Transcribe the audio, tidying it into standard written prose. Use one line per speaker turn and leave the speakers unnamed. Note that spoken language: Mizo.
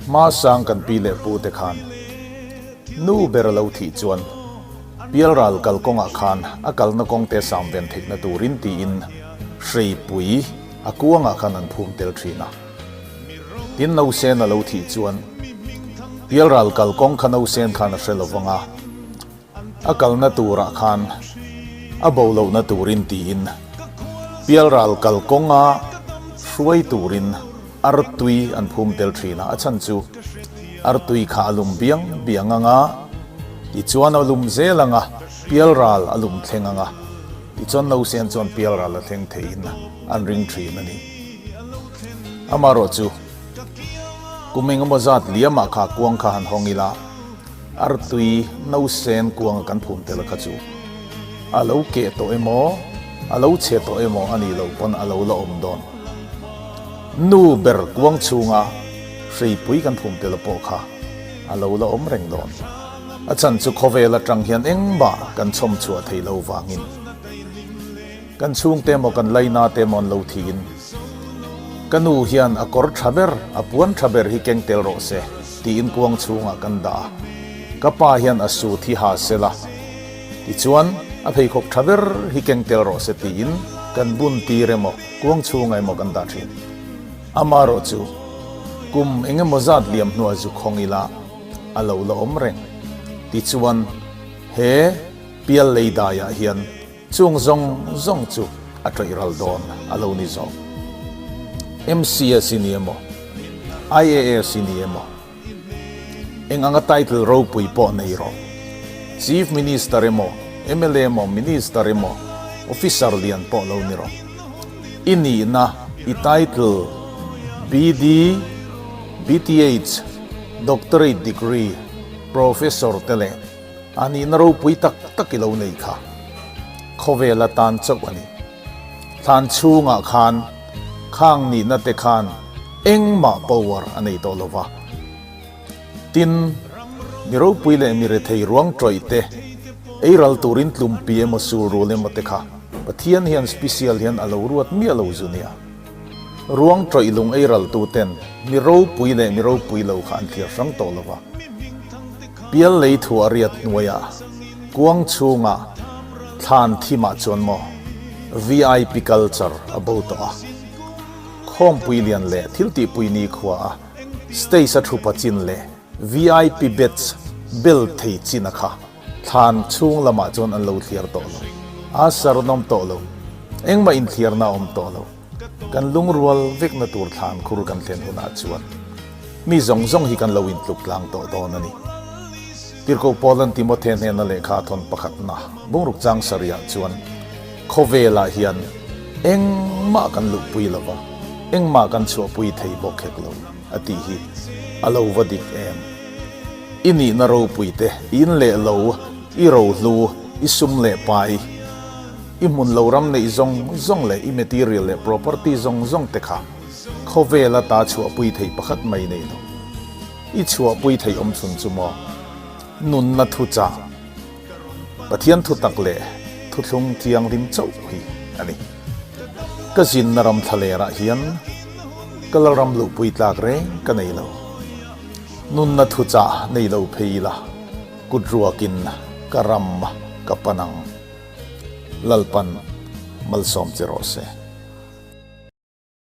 Hmasang kan pi leh pu te khan nu ber a lo thih chuan Pialral kalkawngah khan a kalna kawngte sam ven theihna turin tiin hreipui a kuangah khan an phum tel thin a. Tin nausen a lo thih chuan Pialral kalkawng kha nausen khan a hre lo vang a, a kalna turah khan a bo lohna turin tiin Pialral kalkawnga hruai turin artui an phum tel thin a, a chhan chu artui kha a lum biang biang anga tichuan a lum zel anga Pialral a lum thleng anga tichuan nausen chuan Pialral a thleng theiin an ring thin a ni. Amaherawhchu kum engemaw zat liamah kha kuang kha han hawng ila, Artui nausen kuanga kan phum tel kha chu a lo keh tawh emaw, a lo chhe tawh emaw a nih loh pawn a lo la awm dawn. Nu ber kuang chhunga hreipui kan phum tel pawh kha a lo la awm reng dawn. A chhan chu khawvel atang hian engmah kan chhawm chhuah thei lo vangin. Kan chhungte emaw kan laina te emaw an lo thiin, Ka nu hian a kawr tha ber, a puan tha ber hi keng tel rawh se, tiin kuang chhungah kan dah a. Ka pa hian a sut hi ha se la, tichuan a pheikhawk tha ber hi keng tel rawh se tiin kan bun tir emaw, kuang chhungah emaw kan dah thin. Amaherawhchu, kum eng emaw zat liam hnuah zu khawng ila a lo la awm reng. Tichuan, he pial lei daiah hian Chung zawng zawng chu a ṭawih ral dawn a lo ni zawk. MCS i ni emaw, IAS i ni emaw, eng anga title ropui pawh nei rawh. Chief Minister emaw, mla emaw, Minister emaw, Officer lian pawh lo ni rawh. I nihna, i title, BD, BTH, Doctorate degree, Professor te leh, A nihna ropui tak tak i lo nei kha. Khawvel atan chauh a ni. Thlan chhungah khan khang nihna te khan engmah power a nei tawh lo va. Tin, mi ropui leh mi rethei ruang tawih te, ei ral turin tlumpi emaw sul rul emaw te kha Pathian hian special hian a lo ruat miah lo zu nia. Ruang tawih lung ei ral tu ten mi ropui leh mi ropui lo kha an thlir hrang tawh lo va. Pial lei thu a riat hnuaiah kuang chhungah thlan thimah chuan maw VIP culture a bo tawh a. Khawmpui lian leh thil tihpui nikhua a stage a thupa chin leh VIP beds bel thei chin a kha. Thlan chhung lamah chuan an lo thliar tawh lo. A sarnawm tawh lo. Engmah inthliarna a awm tawh lo. Kan lungrual vekna tur thlan khur kan thlen hunah chuan mi zawng zawng hi kan lo intluk tlang tawh dawn a ni. Tirhkoh Paulan Timothe hnena lehkha a thawn pakhatna bungruk chang sarihah chuan khawvelah hian engmah kan luhpui lo va, engmah kan chhuahpui thei bawk hek lo a tih hi a lo va dik em? I nihna ropui te, i in leh lo, i rohlu, i sum leh pai, i hmun lo ram neih zawng zawng leh i material leh property zawng zawng te kha khawvel ata chhuahpui thei pakhat mai nei lo. I chhuahpui thei awm chhun chu maw? Nunna thuchah, Pathian thutak leh thuthlung thianghlim chauh hi a ni. Ka zinna ram thlalerah hian ka lalram luhpui tlak reng ka nei lo. Nunna thuchah nei lo phei ila, kut ruakin ka ram ka pan ang. Lalpan malsawm che rawh se.